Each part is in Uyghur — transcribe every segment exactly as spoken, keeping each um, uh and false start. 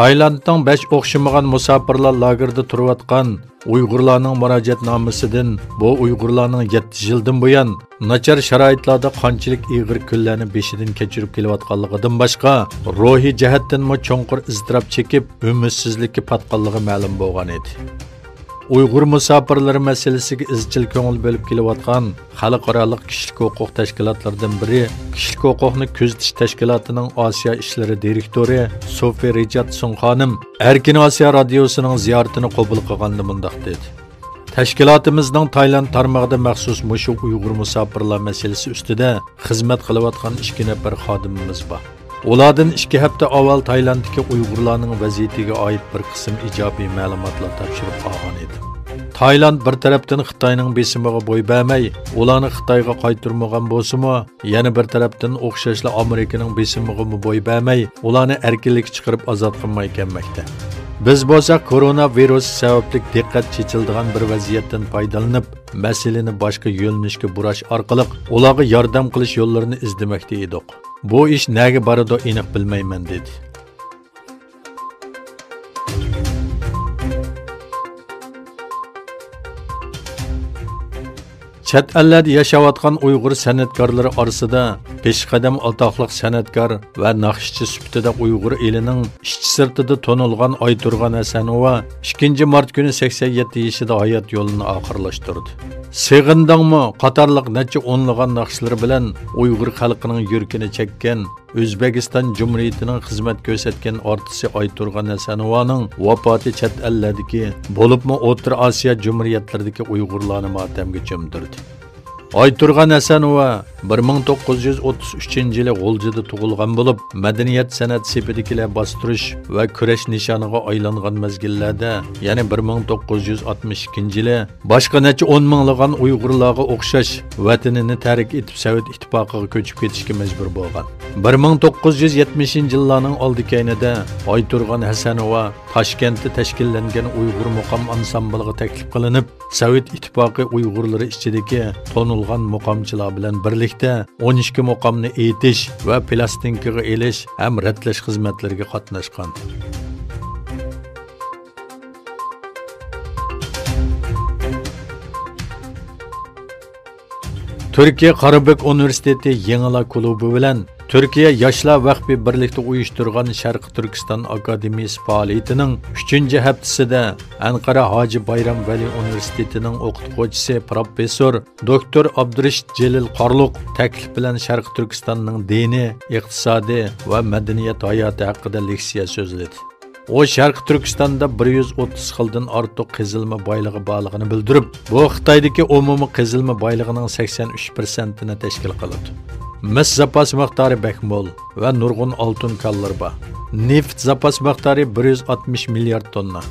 تايلاندنىڭ بەش ئوخشىمىغان مۇساپىرلار لاگېرىدا تۇرۇۋاتقان ئۇيغۇرلارنىڭ مۇراجىئەتنامىسىدىن بۇ ئۇيغۇرلارنىڭ يەتتە يىلدىن بۇيان ناچار شارائىتلاردا قانچىلىك ئېغىر كۈنلەرنى بېشىدىن كەچۈرۈپ كېلىۋاتقانلىقىدىن باشقا، روھىي جەھەتتىنمۇ چوڭقۇر ئىزتىراپ چېكىپ، ئۈمىدسىزلىككە پاتقانلىقى مەلۇم بولغان ئىدى. ئۇيغۇر مۇساپىرلىرى مەسىلىسىگە ئىزچىل كۆڭۈل بۆلۈپ كېلىۋاتقان خەلقئارالىق كىشىلىك ھوقۇق تەشكىلاتلىرىدىن بىرى، كىشىلىك ھوقۇقنى كۆزىتىش تەشكىلاتىنىڭ ئاسىيا ئىشلىرى دىرېكتورى سوفى رىچاردسون خانىم ئەركىن ئاسىيا رادىيوسىنىڭ زىيارىتىنى قوبۇل قىلغاندا مۇنداق دېدى: تەشكىلاتىمىزنىڭ تايلاند تارمىقىدا مەخسۇس مۇشۇ ئۇيغۇر مۇساپىرلار مەسىلىسى ئۈستىدە خىزمەت قىلىۋاتقان ئىككى نەپەر خادىمىمىز بار. ئۇلاردىن ئىككى ھەپتە ئاۋۋال تايلاندتىكى ئۇيغۇرلارنىڭ ۋەزىيىتىگە ئائىت بىر قىسىم ئىجابىي مەلۇماتلار تاپشۇرۇپ ئالغان ئىدىم. تايلاند بىر تەرەپتىن خىتاينىڭ بېسىمىغا بوي بەرمەي، ئۇلارنى خىتايغا قايتۇرمىغان بولسىمۇ، يەنە بىر تەرەپتىن ئوخشاشلا ئامېرىكىنىڭ بېسىمىغىمۇ بوي بەرمەي، ئۇلارنى ئەركىنلىككە چىقىرىپ ئازاد قىلماي كەلمەكتە. بىز بولساق كورونا ۋىرۇسى سەۋەبلىك دىققەت چېچىلىدىغان بىر ۋەزىيەتتىن پايدىلىنىپ، مەسىلىنى باشقا يۆنىلىشكە بۇراش ئارقىلىق ئۇلارغا ياردەم قىلىش يوللىرىنى ئىزدىمەكتە ئىدۇق. بۇ ئىش نەگە بارىدۇ ئېنىق بىلمەيمەن، دېدى. چەت ئەللەردە ياشاۋاتقان ئۇيغۇر سەنئەتكارلىرى ئارىسىدا پېشقەدەم ئاتاقلىق سەنئەتكار ۋە ناخشىچى سۈپىتىدە ئۇيغۇر ئېلىنىڭ ئىچى سىرتىدا تونۇلغان ئايتۇرغان ھەسەنوۋا ئىككىنچى مارت كۈنى سەكسەن يەتتە يېشىدا ھايات يولىنى ئاخىرلاشتۇردى. سېغىندىڭمۇ قاتارلىق نەچچە ئونلىغان ناخشىلىرى بىلەن ئۇيغۇر خەلقىنىڭ يۈرىكىنى چەككەن ئۆزبېكىستان جۇمھۇرىيىتىنىڭ خىزمەت كۆرسەتكەن ئارتىسى ئايتۇرغان ھەسەنوۋانىڭ ۋاپاتى چەت ئەللەردىكى، بولۇپمۇ ئوتتۇرا ئاسىيا جۇمھۇرىيەتلىرىدىكى ئۇيغۇرلارنى ماتەمگە چۆمدۈردى. ئايتۇرغان ھەسەنوۋا بىر مىڭ توققۇز يۈز ئوتتۇز ئۈچىنچى يىلى غۇلجىدا تۇغۇلغان بولۇپ، مەدەنىيەت سەنئەت سېپىدىكىلەر باستۇرۇش ۋە كۈرەش نىشانىغا ئايلانغان مەزگىللەردە، يەنى بىر مىڭ توققۇز يۈز ئاتمىش ئىككىنچى يىلى باشقا نەچچە ئون مىڭلىغان ئۇيغۇرلارغا ئوخشاش ۋەتىنىنى تەرك ئېتىپ سوۋېت ئىتتىپاقىغا كۆچۈپ كېتىشكە مەجبۇر بولغان. بىر مىڭ توققۇز يۈز يەتمىشىنچى يىللارنىڭ ئالدى كەينىدە ئايتۇرغان ھەسەنوۋا تاشكەنتتە تەشكىللەنگەن ئۇيغۇر مۇقام ئانسامبىلىغا تەكلىپ قىلىنىپ، سوۋېت ئىتتىپاقى ئۇيغۇرلىرى ئىچىدىكى تونۇلغان مۇقامچىلار بىلەن بىرلىكتە ئون ئىككى مۇقامنى ئېيتىش ۋە پىلاستىنكىغا ئېلىش ھەم رەتلەش خىزمەتلىرىگە قاتناشقان. تۈركىيە قارابۈك ئۇنىۋېرسىتېتى يېڭىلار كۇلۇبى بىلەن تۈركىيە ياشلار ۋەقپى بىرلىكتە ئۇيۇشتۇرغان شەرقىي تۈركىستان ئاكادېمىيىسى پائالىيىتىنىڭ ئۈچىنچى ھەپتىسىدە ئەنقەرە ھاجى بايرام ۋەلى ئۇنىۋېرسىتېتىنىڭ ئوقۇتقۇچىسى پروفېسسور دوكتور ئابدۇرېشىت جېلىل قارلۇق تەكلىپ بىلەن شەرقىي تۈركىستاننىڭ دىنىي، ئىقتىسادىي ۋە مەدەنىيەت ھاياتى ھەققىدە لېكسىيە سۆزلىدى. ئۇ شەرقىي تۈركىستاندا بىر يۈز ئوتتۇز خىلدىن ئارتۇق قېزىلما بايلىقى بارلىقىنى بىلدۈرۈپ، بۇ خىتايدىكى ئومۇمىي قېزىلما بايلىقىنىڭ سەكسەن ئۈچ پىرسەنتىنى تەشكىل قىلىدۇ. مىس زاپاس مىقدارى بەك مول ۋە نۇرغۇن ئالتۇن كانلىرى بار. نېفىت زاپاس مىقدارى بىر يۈز ئاتمىش مىليارد توننا.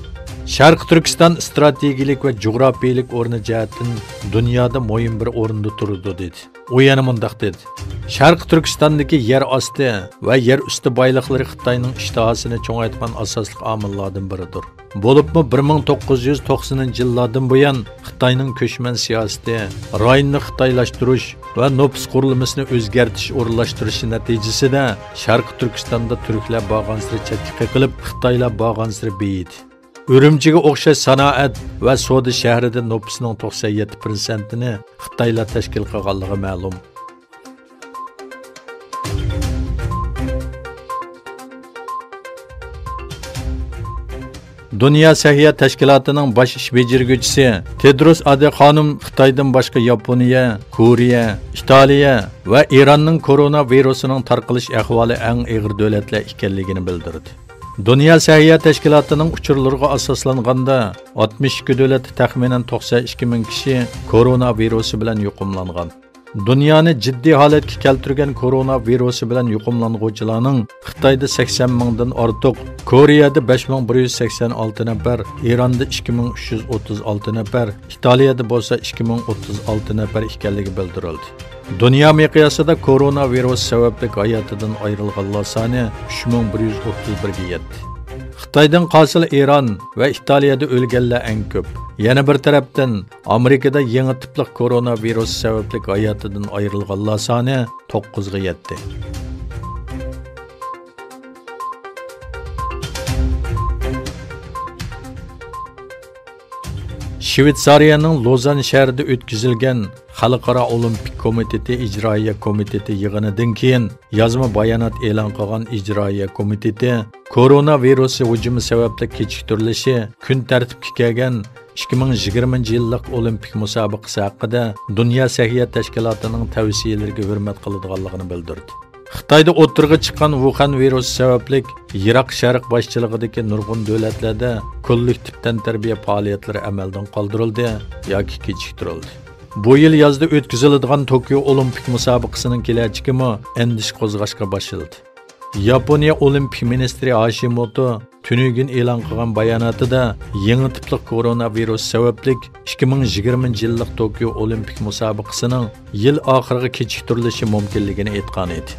شەرقىي تۈركىستان ئىستراتېگىيىلىك ۋە جۇغراپىيىلىك ئورنى جەھەتتىن دۇنيادا مۇھىم بىر ئورۇندا تۇرىدۇ، دېدى. ئۇ يەنە مۇنداق دېدى: شەرقىي تۈركىستاندىكى يەر ئاستى ۋە يەر ئۈستى بايلىقلىرى خىتاينىڭ ئىشتىھاسىنى چوڭايتقان ئاساسلىق ئامىللاردىن بىرىدۇر. بولۇپمۇ بىر مىڭ توققۇز يۈز توقسىنىنچى يىللاردىن بۇيان خىتاينىڭ كۆچمەن سىياسىتى، رايوننى خىتايلاشتۇرۇش ۋە نوپۇس قۇرۇلمىسىنى ئۆزگەرتىش ئورۇنلاشتۇرۇشى نەتىجىسىدە شەرقىي تۈركىستاندا تۈركلەر بارغانسېرى چەتكە قېقىلىپ، خىتايلار بارغانسېرى بېيىدى. ئۈرۈمچىگە ئوخشاش سانائەت ۋە سودا شەھىرىدە نوپۇسنىڭ توقسەن يەتتە پىرسەنتىنى خىتايلار تەشكىل قىلغانلىقى مەلۇم. دۇنيا سەھىيە تەشكىلاتىنىڭ باش ئىش بېجىرگۈچىسى تېدروس ئادھانوم خىتايدىن باشقا ياپونىيە، كورېيە، ئىتالىيە ۋە ئىراننىڭ كورونا ۋىرۇسىنىڭ تارقىلىش ئەھۋالى ئەڭ ئېغىر دۆلەتلەر ئىكەنلىكىنى بىلدۈردى. دۇنيا سەھىيە تەشكىلاتىنىڭ ئۇچۇرلىرىغا ئاساسلانغاندا، ئاتمىش ئىككى دۆلەتتە تەخمىنەن توقسەن ئىككى مىڭ كىشى كورونا ۋىرۇسى بىلەن يۇقۇملانغان. دۇنيانى جىددىي ھالەتكە كەلتۈرگەن كورونا ۋىرۇسى بىلەن يۇقۇملانغۇچىلارنىڭ خىتايدا سەكسەن مىڭدىن ئارتۇق، كورېيەدە بەش مىڭ بىر يۈز سەكسەن ئالتە نەپەر، ئىراندا ئىككى مىڭ ئۈچ يۈز ئوتتۇز ئالتە نەپەر، ئىتالىيەدە بولسا ئىككى مىڭ ئوتتۇز ئالتە نەپەر ئىكەنلىكى بىلدۈرۈلدى. دۇنيا مىقياسىدا كورونا ۋىرۇسى سەۋەبلىك ھاياتىدىن ئايرىلغانلار سانى ئۈچ مىڭ بىر يۈز ئوتتۇز بىرگە يەتتى. خىتايدىن قالسىلا ئىران ۋە ئىتالىيەدە ئۆلگەنلەر ئەڭ كۆپ. يەنە بىر تەرەپتىن، ئامېرىكىدا يېڭى تىپلىق كورونا ۋىرۇسى سەۋەبلىك ھاياتىدىن ئايرىلغانلار سانى توققۇزغا يەتتى. شۋېتسارىيەنىڭ لوزان شەھىرىدە ئۆتكۈزۈلگەن خەلقئارا ئولىمپىك كومىتېتى ئىجرائىيە كومىتېتى يىغىنىدىن كېيىن يازما بايانات ئېلان قىلغان ئىجرائىيە كومىتېتى كورونا ۋىرۇسى ھۇجۇمى سەۋەبلىك كېچىكتۈرۈلۈشى، كۈن تەرتىپكە كەلگەن ئىككى مىڭ يىگىرمىنچى يىللىق ئولىمپىك مۇسابىقىسى ھەققىدە دۇنيا سەھىيە تەشكىلاتىنىڭ تەۋسىيەلىرىگە ھۆرمەت قىلىدىغانلىقىنى بىلدۈردى. خىتايدا ئوتتۇرىغا چىققان ۋۇخەن ۋىرۇسى سەۋەبلىك يىراق شەرق باشچىلىقىدىكى نۇرغۇن دۆلەتلەردە كوللېكتىپ تەنتەربىيە پائالىيەتلىرى ئەمەلدىن قالدۇرۇلدى ياكى كېچىكتۈرۈلدى. بۇ يىل يازدا ئۆتكۈزۈلىدىغان توكيو ئولىمپىك مۇسابىقىسىنىڭ كېلەچىكىمۇ ئەندىشە قوزغاشقا باشلىدى. ياپونىيە ئولىمپىك مىنىستىرى ھاشىموتو تۈنۈگۈن ئېلان قىلغان باياناتىدا يېڭى تىپلىق كورونا ۋىرۇسى سەۋەبلىك ئىككى مىڭ يىگىرمىنچى يىللىق توكيو ئولىمپىك مۇسابىقىسىنىڭ يىل ئاخىرىغا كېچىكتۈرۈلۈشى مۇمكىنلىكىنى ئېيتقان ئىدى.